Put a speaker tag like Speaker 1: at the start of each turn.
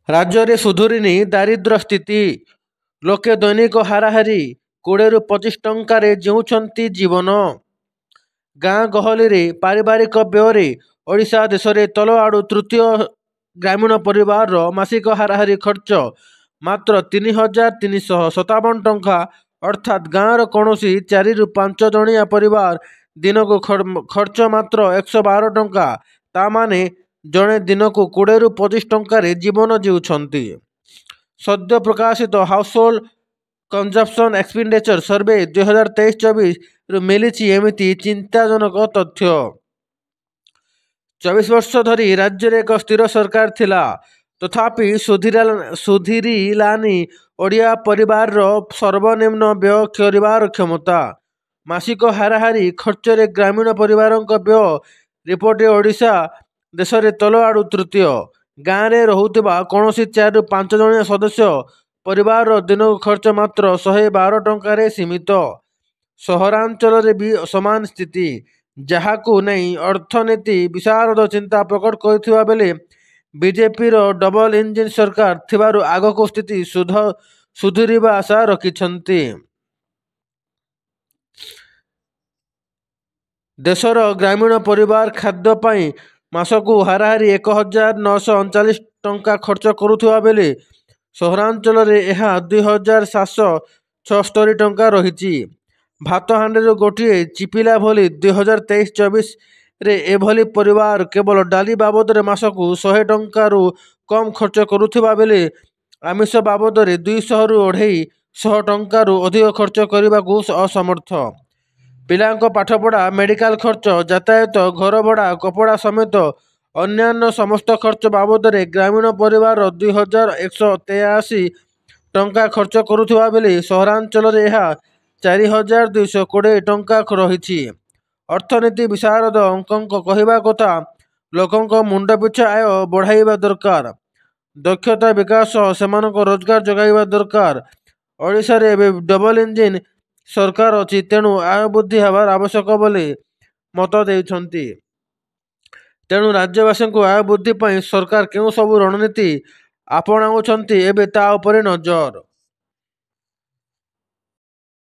Speaker 1: ରାଜ୍ୟରେ ସୁଧୁରିନି ଦାରିଦ୍ର୍ୟ ସ୍ଥିତି। ଲୋକେ ଦୈନିକ ହାରାହାରି 20ରୁ 25 ଟଙ୍କାରେ ଜୀଉଁଛନ୍ତି ଜୀବନ। ଗାଁ ଗହଳିରେ ପାରିବାରିକ ବ୍ୟୟରେ ଓଡ଼ିଶା ଦେଶରେ ତଳଆଡୁ ତୃତୀୟ। ଗ୍ରାମୀଣ ପରିବାରର ମାସିକ ହାରାହାରି ଖର୍ଚ୍ଚ ମାତ୍ର 3357 ଟଙ୍କା। ଅର୍ଥାତ୍ ଗାଁର କୌଣସି 4ରୁ 5 ଜଣିଆ ପରିବାର ଦିନକୁ ଖର୍ଚ୍ଚ ମାତ୍ର 112 ଟଙ୍କା। ତା'ମାନେ ଜଣେ ଦିନକୁ 20ରୁ 25 ଟଙ୍କାରେ ଜୀବନ ଜୀଉଁଛନ୍ତି। ସଦ୍ୟ ପ୍ରକାଶିତ ହାଉସ୍‌ହୋଲ୍ଡ କଞ୍ଜମ୍ପସନ୍ ଏକ୍ସପେଣ୍ଡିଚର ସର୍ଭେ 2023-24ରୁ ମିଳିଛି ଏମିତି ଚିନ୍ତାଜନକ ତଥ୍ୟ। 24 ବର୍ଷ ଧରି ରାଜ୍ୟରେ ଏକ ସ୍ଥିର ସରକାର ଥିଲା। ତଥାପି ସୁଧୁରିଲାନି ଓଡ଼ିଆ ପରିବାରର ସର୍ବନିମ୍ନ ବ୍ୟୟ କରିବାର କ୍ଷମତା। ମାସିକ ହାରାହାରି ଖର୍ଚ୍ଚରେ ଗ୍ରାମୀଣ ପରିବାରଙ୍କ ବ୍ୟୟ ରିପୋର୍ଟରେ ଓଡ଼ିଶା ଦେଶରେ ତଳଆଡୁ ତୃତୀୟ। ଗାଁରେ ରହୁଥିବା କୌଣସି 4ରୁ 5 ଜଣିଆ ସଦସ୍ୟ ପରିବାରର ଦିନକୁ ଖର୍ଚ୍ଚ ମାତ୍ର 112 ଟଙ୍କାରେ ସୀମିତ। ସହରାଞ୍ଚଳରେ ବି ସମାନ ସ୍ଥିତି। ଯାହାକୁ ନେଇ ଅର୍ଥନୀତି ବିଶାରଦ ଚିନ୍ତା ପ୍ରକଟ କରିଥିବା ବେଳେ ବିଜେପିର ଡବଲ ଇଞ୍ଜିନ ସରକାର ଥିବାରୁ ଆଗକୁ ସ୍ଥିତି ସୁଧୁରିବା ଆଶା ରଖିଛନ୍ତି। ଦେଶର ଗ୍ରାମୀଣ ପରିବାର ଖାଦ୍ୟ ପାଇଁ ମାସକୁ ହାରାହାରି 1939 ଟଙ୍କା ଖର୍ଚ୍ଚ କରୁଥିବା ବେଳେ ସହରାଞ୍ଚଳରେ ଏହା 2776 ଟଙ୍କା ରହିଛି। ଭାତ ହାଣ୍ଡିରୁ ଗୋଟିଏ ଚିପିଲା ଭଳି 2023-24ରେ ଏଭଳି ପରିବାର କେବଳ ଡାଲି ବାବଦରେ ମାସକୁ 100 ଟଙ୍କାରୁ କମ୍ ଖର୍ଚ୍ଚ କରୁଥିବା ବେଳେ ଆମିଷ ବାବଦରେ 200ରୁ 250 ଟଙ୍କାରୁ ଅଧିକ ଖର୍ଚ୍ଚ କରିବାକୁ ଅସମର୍ଥ। ପିଲାଙ୍କ ପାଠପଢ଼ା, ମେଡିକାଲ ଖର୍ଚ୍ଚ, ଯାତାୟାତ, ଘରଭଡ଼ା, କପଡ଼ା ସମେତ ଅନ୍ୟାନ୍ୟ ସମସ୍ତ ଖର୍ଚ୍ଚ ବାବଦରେ ଗ୍ରାମୀଣ ପରିବାର 2183 ଟଙ୍କା ଖର୍ଚ୍ଚ କରୁଥିବା ବେଳେ ସହରାଞ୍ଚଳରେ ଏହା 4220 ଟଙ୍କା ରହିଛି। ଅର୍ଥନୀତି ବିଶାରଦଙ୍କ କହିବା କଥା, ଲୋକଙ୍କ ମୁଣ୍ଡପିଛା ଆୟ ବଢ଼ାଇବା ଦରକାର। ଦକ୍ଷତା ବିକାଶ ସହ ସେମାନଙ୍କୁ ରୋଜଗାର ଯୋଗାଇବା ଦରକାର। ଓଡ଼ିଶାରେ ଏବେ ଡବଲ ଇଞ୍ଜିନ ସରକାର ଅଛି, ତେଣୁ ଆୟ ବୃଦ୍ଧି ହେବା ଆବଶ୍ୟକ ବୋଲି ମତ ଦେଇଛନ୍ତି। ତେଣୁ ରାଜ୍ୟବାସୀଙ୍କ ଆୟ ବୃଦ୍ଧି ପାଇଁ ସରକାର କେଉଁ ସବୁ ରଣନୀତି ଆପଣାଉଛନ୍ତି, ଏବେ ତା' ଉପରେ ନଜର।